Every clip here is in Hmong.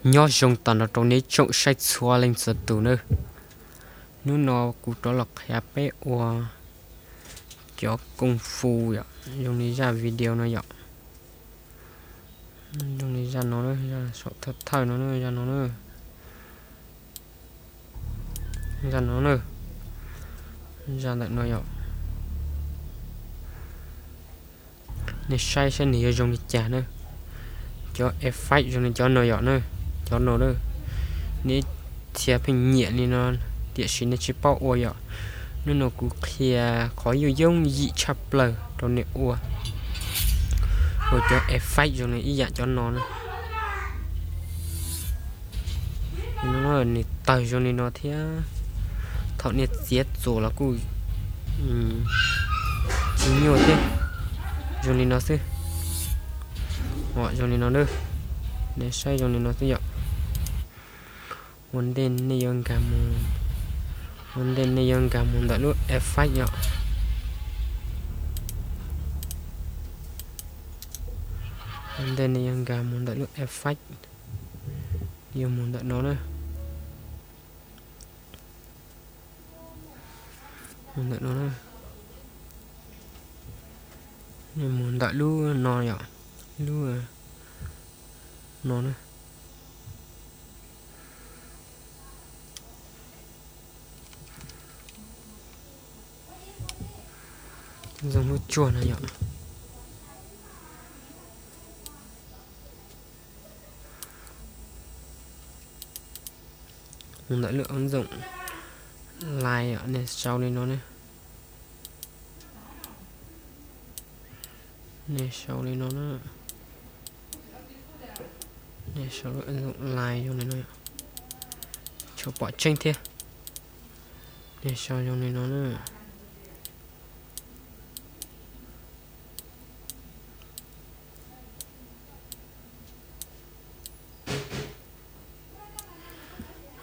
Nyob zoo tag nrho rau nej tsoom saib txhua leej txhua tus nawb. Hnub no kuv rov los qhia peb ua cov koob fu yom, zoo li zaj video no yom. Zoo li zaj no, zaj saum thawj thawj no, zaj no, zaj no na, zaj ntawm no yom. Nej saib saib nws yuav zoo li cas na. Cov effect zoo li cov no yom na, cov no na, nej txhia pheej nyiam li no, tiam sis nej tsis paub ua yom. Hnub no kuv qhia qhov yooj yooj yim tshaj plaws rau nej ua, ua cov effect zoo li ib yam cov no na. Nws tawg zoo li no thiab, thaum nej txiav txuas los kuj tsis nyuaj thiab. Zoo li no xwb, zoo li no na, nej saib zoo li no xwb yom. Ua ntej nej yuav nkag mus, ua ntej nej yuav nkag mus ntawm lub effect yom. Ua ntej nej yuav nkag mus ntawm lub effect, yuav mus ntawm no na. Mus ntawm no na. Nej mus ntawm lub no yom, lub no na. Zoo lub tsuag no yom. Mus ntawm lub ua ntxoom lais yom, nej sau li no na. Nej sau li no na. Nej sau lub ua ntxoom lais zoo li no, tsuas pom tseeb thiab. Nej sau zoo li no na.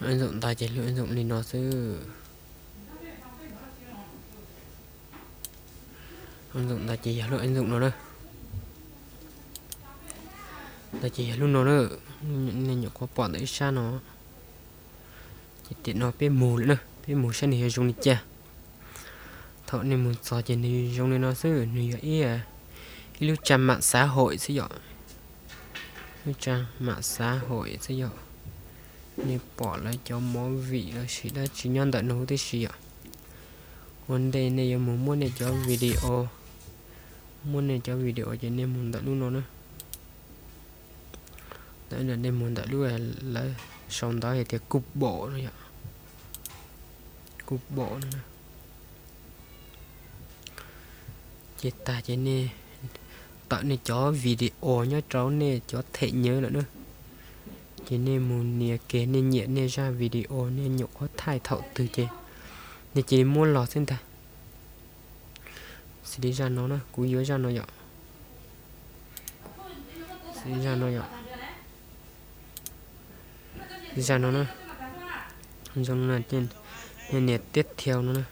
Ua ntxoom ntawd ces lub ua ntxoom li no xwb. Ua ntxoom ntawd ces yog lub ua ntxoom no na. Ntawd ces yog lub no na. Nej nyuam qhuav pom ntawm ib sab no. Ces tiam no peb mus lawm na, peb mus saib nws yuav zoo li cas. Thaum nej mus txog ces nws zoo li no xwb, nws yog ib, ib lub trang mạng xã hội xwb yom. Lub trang mạng xã hội xwb yom. Nej pom lawv cov movie los sis dab tsi nyob ntawm no huv tib si yom. Ua ntej nej yuav mus muab nej cov video, muab nej cov video ces nej mus ntawm lub no na. Ntawm nej mus ntawm lub lawv sau ntawv hais tias kuj bom no yom. Kuj bom no. Ces tag ces nej tawm nej cov video nyob rau nej cov thẻ nhớ lawm na. Ces nej mus nias kiag nej nyiam nej zaj video nej nyuam qhuav thaij thaum twg ces nej cia li muab los xwb ntag. Xws li zaj no na, kuv yuav zaj no yom. Xws li zaj no yom. Zaj no na, zoo no, nej nias tiếp theo no na.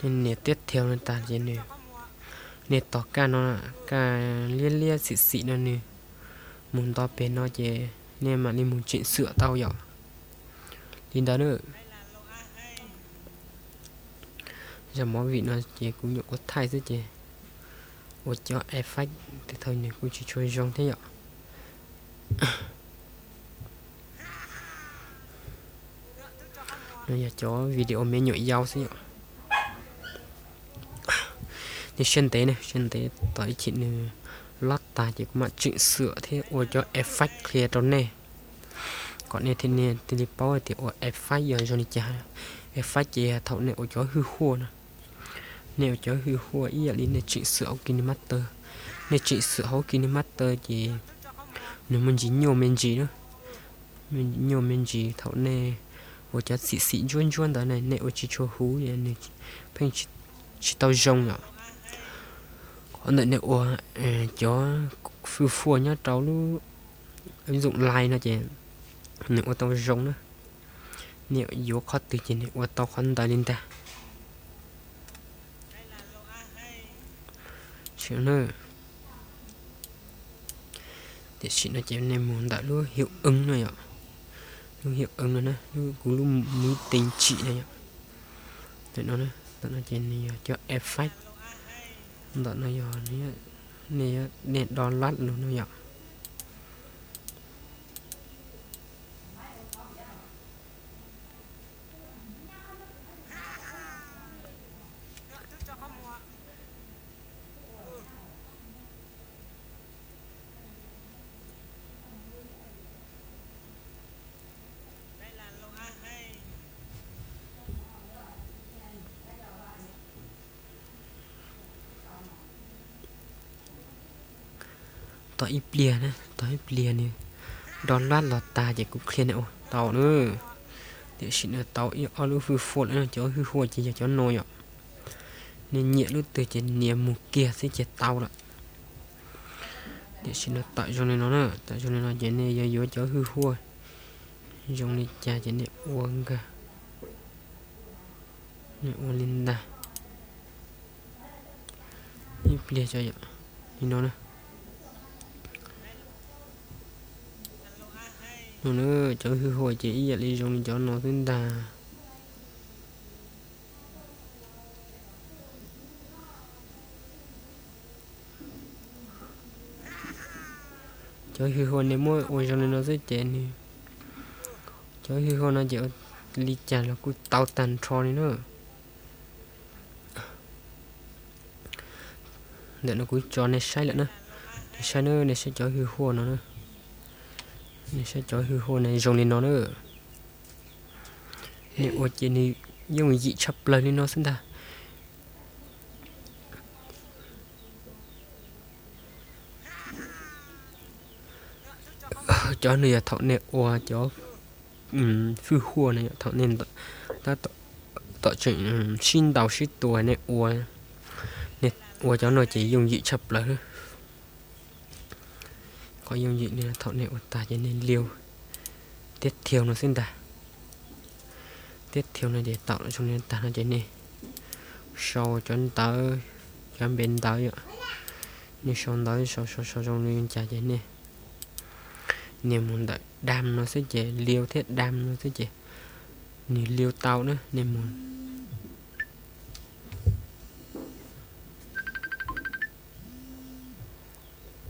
Nej nias tiếp theo no tag ces nws, nej tos kaj no, kaj liab liab xim xim no nws mus nto pem no ces nej mam li mus chỉnh sửa tau yom. Li ntawd na. Zaj movie no ces kuv nyuam qhuav thaij xwb ces ua cov effect tej thaum nws kuj tsis tshua zoo thiab yom. No yog cov video me nyuam yaus xwb yom. Nej siab ntev na, siab ntev tos ib chim nws load tag ces kuv mam chỉnh sửa thiab ua cov effect qhia rau nej, kom nej thiaj, nej thiaj li paub tias ua effect yog zoo li cas. Effect ces yog thaum nej ua cov hwj huaj na. Nej ua cov hwj huaj ib yam li nej chỉnh sửa hauv KineMaster. Nej chỉnh sửa hauv KineMaster ces nws muaj ntsis nyuaj me ntsis na. Nyuaj me ntsis thaum nej ua cov xim xim ntsuab ntsuab ntawd na, nej ua tsis tshua huv, nws pheej tsis tau zoo yom. Qhov ntawm nej ua cov hwj huaj nyob rau lub ứng dụng Line no ces nws ua tau zoo na. Nej yuav qhov twg ces nej ua tau qhov ntawd li ntag. Sim no na, tiam sis no ces nej mus ntawm lub hiu eeb no yom, lub hiu eeb no na, lub kuv lub muv tees tsim no yom. Ntawm no, ntawm no ces nws yog cov effect, ntawm no yog nej, nej download los no yom. Tos ib pliag na, tos ib pliag nws download los tag ces kuv qhia nej ua tau na. Tiam sis no tau ib ob lub hwj huaj lawm, cov hwj huaj ces yog cov no yom. Nej nyiam lub twg ces nias mus kiag xwb ces tau lawm. Tiam sis no tawm zoo li no na, tawm zoo li no ces nej yuav yuav cov hwj huaj zoo li cas ces nej ua nkag, nej ua li ntag. Ib pliag tso yom, li no na. No na, cov hwj huaj ces ib yam li zoo li cov no xwb ntag. Cov hwj huaj nej muab ua zoo li no xwb ces nws, cov hwj huaj no ces ua li cas los kuj tau tag nrho li na. Ntawm no kuv tso nej saib lawm na, nej saib na, nej saib cov hwj huaj no na, nej saib cov hwj huaj no zoo li no na. Nej ua ces nws yooj yim tshaj plaws li no xwb ntag. Cov no yog thaum nej ua cov hwj huaj no, thaum nej tab tom tseem sib ntaus sib tua nej ua, nej ua cov no ces yooj yim tshaj plaws. Qhov yooj yim li thaum nej ua tag ces nej liu tiab thiau no xwb ntag. Tiab thiau no ces tau zoo li tag no ces nej sau cov ntawv, cov npe ntawv yom. Nej sau ntawv sau sau sau zoo li cas ces nej, nej mus ntawm dam no xwb ces liu thiab dam no xwb ces nws liu tau na. Nej mus